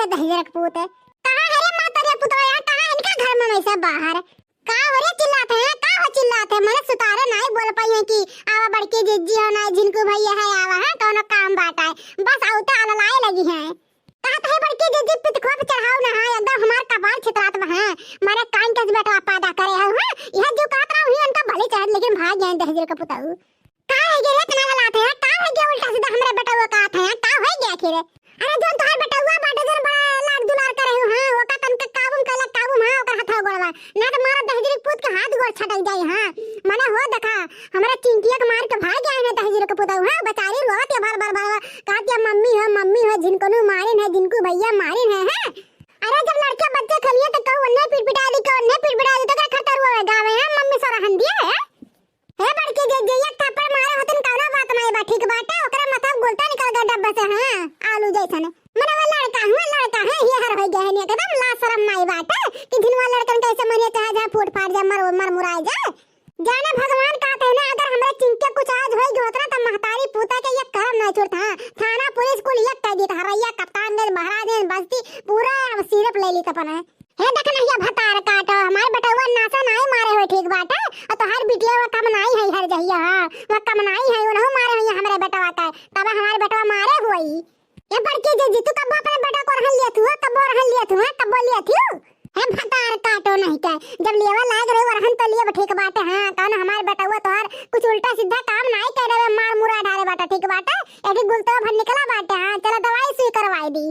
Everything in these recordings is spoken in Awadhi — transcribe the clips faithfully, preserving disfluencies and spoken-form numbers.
दहिजरक पूत। कहाँ है रे महतरिया पुतवा यार, कहाँ है इनका घर में, में से बाहर? का हो रे चिल्लात है, का हो चिल्लात है? मने सुतारे नाई बोल पाई है कि आवा बड़की जिज्जी हो ना, झिनकू भैया है, आवा है, कौनो काम बात है। बस आउते अललाए लगी है। कहत है बड़की जिज्जी पितखुआ पे चढ़ाओ ना, हाँ, एकदम हमार कपार छितरात बा, हाँ। मारे कान के बेटवा पैदा करे हो, हाँ। यह जो कहत रहा हुई उनका भली चाहत, लेकिन भाग गए दहिजर का पुताऊ। का है गे रे, इतना ललात है, का है गे, उल्टा सीधा हमरे बेटवा का हाथ है, का हो गया आखिर? अरे जौन तोहार बेटवा बाटे, जौन बड़ा लाड दुलार करे हो, हाँ, ओका तनका काबू में कैला, काबू में, हाँ, ओकर हाथ गोड़वा। ना तो मारा दहिजरी पूत के हाथ गोड़ छटक जाई, हाँ। मने हो देखा, हमरा चिंकिया के मार के भाग गया है ना दहिजरी के पुतऊ, हाँ, बेचारी रोवत है भर भर भर भर। कहत है, "मम्मी हो, मम्मी हो, झिनकनू मारिन है, झिनकू भैया मारिन है, हैं?" अरे जब लड़के बच्चे खेलिए तो कहू ओन्ने पिटपिटा दी, कहू ओन्ने पिटपिटा दी, तो का खतर रोवे गावे, हैं? मम्मी सो रहन दिए है। हे बड़की जे, जे एक थप्पड़ मारे होतन कौनो बात नहीं बा, ठीक बाटे, ओकरे माथा में गोलता निकल गया डब्बा से, हाँ, आलू जैसन। मने वो लड़का हुआ, लड़का है, ये हर हो गया है, नहीं एकदम लाज शरम नहीं बाटे कि झिनवा लड़कन कैसे मनिए चाहे जहाँ फूट फाट जाए, मर, मर मुराए जाए। जाने भगवान का थे ना, अगर हमरा चिंके कुछ आज होई गयो होत ना, त महतारी पूता के ये करम ना छोड़ता। हाँ, थाना पुलिस कुल ये कह देता, हरैया, कप्तानगंज, महाराजगंज, बस्ती, पूरा हम सिरप ले ली अपन है। हे देख ना, ये भतार काटो, हमार बेटवा नासा नाई मारे हो, ठीक बाटे, और तोहार बिटिया वो कम नाई है, हर जहिया, हाँ, वो कम नाई है, उन्हों मारे हुई हमरे बेटवा का, तब हमार बेटवा मारे हुई। ए बड़की जीजी, तू कब्बो अपने बेटा को रहन लिया थू, कब्बो रहन लिया थू, हाँ? कब्बो लिया थू? हे भतार काटो नहीं के, जब लेवा लायक रहे वरहन तो लिए ठीक बाटे, हाँ? कौन हमार बेटवा तोहार कुछ उल्टा सीधा काम नाई कर रहे, मार मुरा डारे बाटे, ठीक बाटे? एक ही गुलतो भर निकला बाटे, हाँ? चलो दवाई सुई करवाई दी।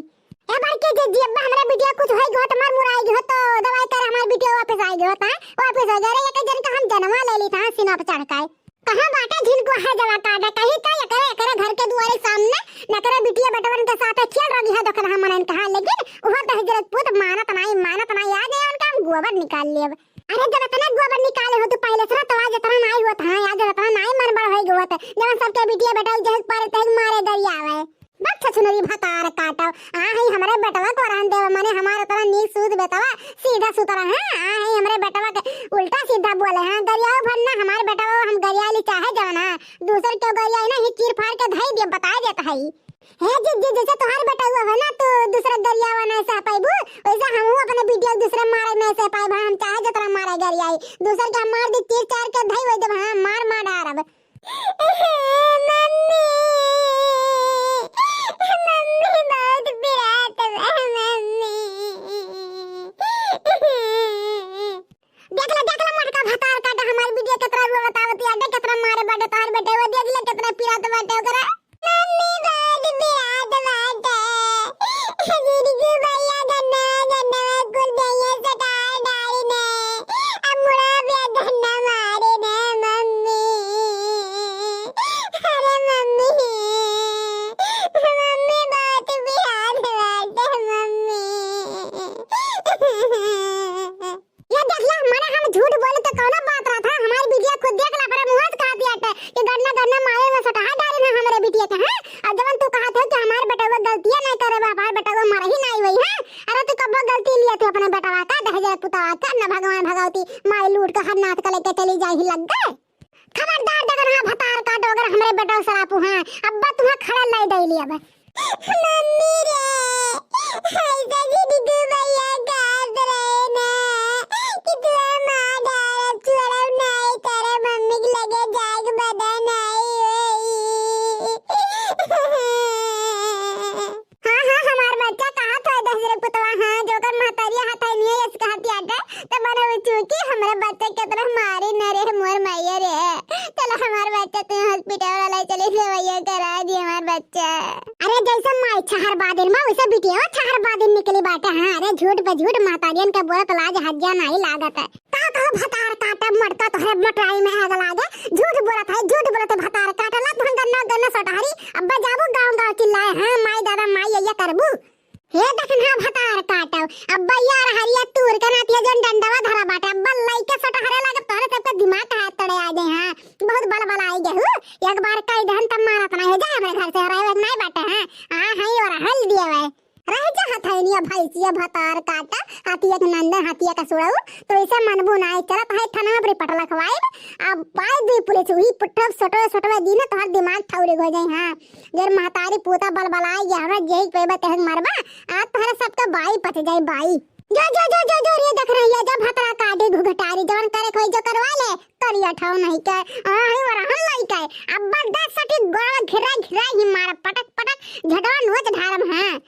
ए बड़की जीजी, अब्बा हमरा बिटिया कुछ होई गयो, तो मार मुराई गयो, तो दवाई कर हमार बिटिया वापस आई गयो, हाँ? वापस हो गया रे, एक जन का हम जनवा ले ली था, हाँ, सीना पे चढ़ के। कहाँ बाटे झिनकुआ है जवा काटा, कहीं का एकरे, एकरे घर के दुआरे सामने नकरे बिटिया बेटवन के साथ खेल रही है, देखल हम मनन कहाँ, लेकिन वह दहिजरक पूत मानत नाई, मानत नाई, आज है उनका हम गोबर निकाल लेब। अरे जब इतना गोबर निकाले हो तू पहले से ना, तो आज इतना नाई हुआ था, आज इतना नाई मन बड़ होई गयो था, जब सबके बिटिया बेटा जहक पारे तहक मारे गरियावे। बक छछुनरी भतार काटव। आ हई हमरे बेटवा को रहन देव, मने हमार उतना नीक सूद बेटवा, सीधा सुथरा है। आ हई हमरे बेटवा के उल्टा सीधा बोले हैं। गरियाओ भर ना हमार बेटवा, हम गरिया ली चाहे जवन है। दूसर के गरिया ना ही चीर फाड़ के धई दिए, बता देत हई। हे जीजी, जैसे तोहार बेटवा है ना, तू दूसरा गरियावा नहीं सह पाइबू, वैसे हमहू अपने बिटिया दूसरे मारे नहीं सह पाइब। हम चाहे जतरा मारे गरियाई, दूसर के हम मार दी, तीर चार के धई वही देब, हाँ, मार मार डारब। मम्मी, मम्मी बहुत पिरात बा, मम्मी। देख ले, देख ले, मोटका भतार काटा हमार बिटिया केतना रुआ बतावती, अड्डे केतना मारे बाटे तोहार बेटे, वो देख ले केतना पिरात बाटे ओकरा। मम्मी बहुत पिरात बाटे। दीदी को भैया गन्ना, गन्ना कुल दहिया सटार डारी ने। अब मुड़ा पे गन्ना मारे ने मम्मी। अरे मम्मी, मम्मी बहुत पिरात बाटे मम्मी। ये देख ला, मने हम झूठ बोले तो कौनो बात रहा था, हमार बिटिया खुद देख ला, अपने मुँह से कहा दिया था कि गन्ना, गन्ना मारे में सटाहा डारी ना हमरे बिटिया के, हैं? और जवन तू कहा था कि हमार बेटवा गलतियाँ नहीं करे बा, हमार बेटवा मरही नहीं हुई, हैं? अरे तू कब्बो गलती लिया थी अपने बेटवा का, दहेज पुतवा का, न भगवान भगवती माई लूट के हर नाथ का लेके चली जाही लग गए। खबरदार, अगर हाँ भतार काटो, अगर हमरे बेटा सरापू, हाँ, अब्बा तुम्हें खड़ा लाई दे लिया बे। मम्मी रे, ऐसा जी दीदी भैया कहत रहे ना कि तू हमार डारब, छोड़ब नहीं, करे मम्मी के लगे जाए के बदा नहीं होई। हाँ, हाँ, हमार बच्चा कहा था दहिजरे पुतवा, हाँ, जोकर महतरिया हथैनिया यस कहती आटे, तो मने वो चूकी हमरे बच्चा के तरफ मारी न रे, मोर माइया रे। चलो हमार बच्चा तू हॉस्पिटल वाला चले दवाइया करा दी हमार बच्चा। अरे जैसे माई छहर बादिन मा, वैसे बिटिया छहर बादिन निकली बाटे, हाँ, अरे झूठ पे झूठ महतारियन के बोलत लाज हज्जा नहीं लागत है। का कहो भतार काटा मरता तोहरे मोटराई में आग लागे। झूठ बोलत है, झूठ बोलत है भतार काटा। ला तुहन गन्ना, गन्ना सटहरी। अब्बा जाबू गाँव गाँव चिल्लाए, हाँ, माई दादा माई ये करबू। हे देखन हाँ भतार काटा। अब्बा यार हरिया तूर के नातिया जन डंडवा धरा बाटे। अब्बा लइके सटहरे लागे तोहरे सबके दिमाग का हाथ तड़े आ जाए, हाँ। बहुत बल बल आई गए हूँ। एक बार कह दहन तब मारत नहीं हो जाए हमरे घर से, रहे नहीं बाटे, हाँ। आ, हाँ, और हल दिए हुए। रह चाहत है निया भैंसिया भतार काटा, हथिया के नंदन, हथिया के सुड़ऊ, तो ऐसे मनबू ना, चलत है थाना में अपनी पटला खवाइब, अब पाए दी पुलिस, वही पुट्ठा सोटवे, सोटवे दिन तोहर दिमाग ठौरे हो जाए, हाँ, जर महतारी पूता बलबलाए, या हमरा जेही पेबा तेहक मरबा, आज तोहरा सबका बाई पच जाए, बाई। जो, जो, जो, जो, जो, रे देख रही है, जब भतरा काटी घुघटारी, जवन करे कोई जो करवा ले, करिया ठाव नहीं के, आ, ही वरहन लई के, अब बस दस सटी गोड़ घिरा, घिरा ही मारा, पटक, पटक, झटवा नोच ढारम, हाँ।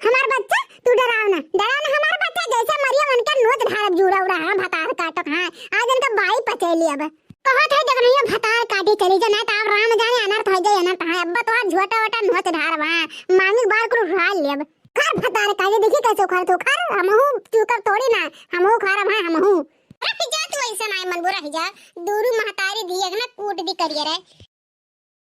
हमार बच्चा, तू डराव ना, डराव ना, हमार बच्चा जैसे मरिया उनके नोच ढारब जूड़ा उड़ा, हाँ, भतार काटत, हाँ, आज इनका बाई पचैली अब। कहत है जब नहीं भतार काटी चली जा, ना तो आप राम जाने अनर्थ हो जाए, अनर्थ है, अब तो आज झोटा वोटा नोच ढारब, हाँ, मांगी बार को उठा लेब। खर भतार काटी देखी कैसे उखाड़ तू खर, हमहू चूकर तोड़ी ना, हमहू खर, हाँ, हमहू। अरे जा तू ऐसे ना मन बुरा ही जा, दूरू महतारी दी एक ना कूट दी करिए रे।